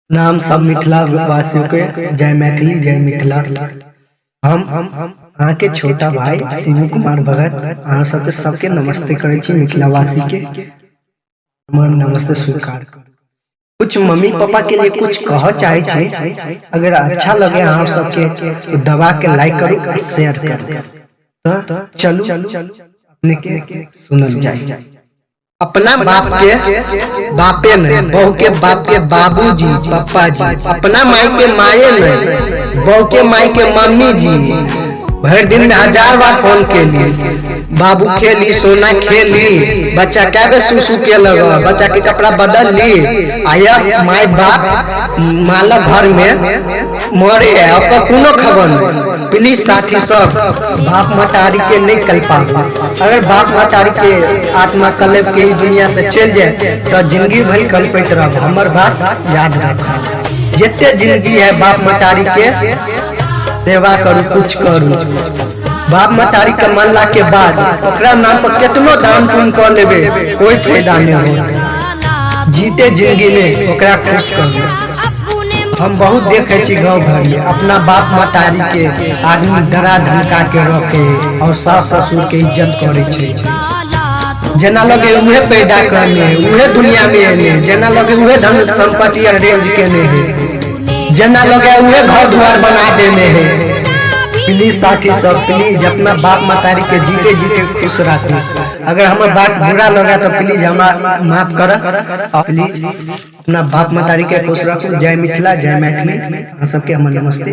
नाम सब मिथिला वासियों के जय मैथिली जय मिथिला। हम अहाँके छोटा भाई शिवू कुमार भगत अहाँ सबके सबके नमस्ते करै छी। मिथिलावासी के हमर नमस्ते स्वीकार करू। कुछ मम्मी पापा के लिए कुछ कह चाहे छी, अगर अच्छा लगे अहाँ सबके तो दबा के लाइक करू आ शेयर करू। तो चलू अपने के सुनल जाए। अपना बाप के बापे नहीं, बहू के बाप के बाबूजी पप्पा जी, अपना माई के माये नहीं, बहू के माई के मम्मी जी। भर दिन में 1000 बार फोन के लिए, बाबू खेली सोना खेली, बच्चा कै बेर सुसु के लगा, बच्चा के कपड़ा बदल ली। आया माई बाप माला घर में मरे है, ओकर कोनो खबर नहीं। प्लीज साथी सब बाप महतारी के नहीं कल्पाबू। अगर बाप महतारी के आत्मा कलेब के ई दुनिया से चल जाए तो जिंदगी भर कल्पैत रहब। हमर बात याद रखब, जितने जिंदगी है बाप महतारी के सेवा करू, कुछ करू। बाप महतारी के मरला के बाद ओकरा नाम पर केतनो दान पुण्य कर लेबे कोई फायदा नहीं हो। जीते जिंदगी में ओकरा खुश करू। हम बहुत देखे छी गाँव घर में अपना बाप महतारी के आदमी डरा धमका के रखे और सास ससुर के इज्जत करे छै। जेना लगे उहे पैदा करने है, उहे दुनिया में एने, जेना लगे उहे धन संपत्ति अरेंज केने है, जेना लगे उहे घर द्वार बना देने है। प्लीज साथी सब प्लीज अपना बाप महतारी के जीते जीते खुश राखू। अगर हमर बात बुरा लगा तो प्लीज हमरा माफ कर। प्लीज अपना बाप महतारी के खुश रखू। जय मिथिला जय मैथिली। अहाँ सबके हमर नमस्ते।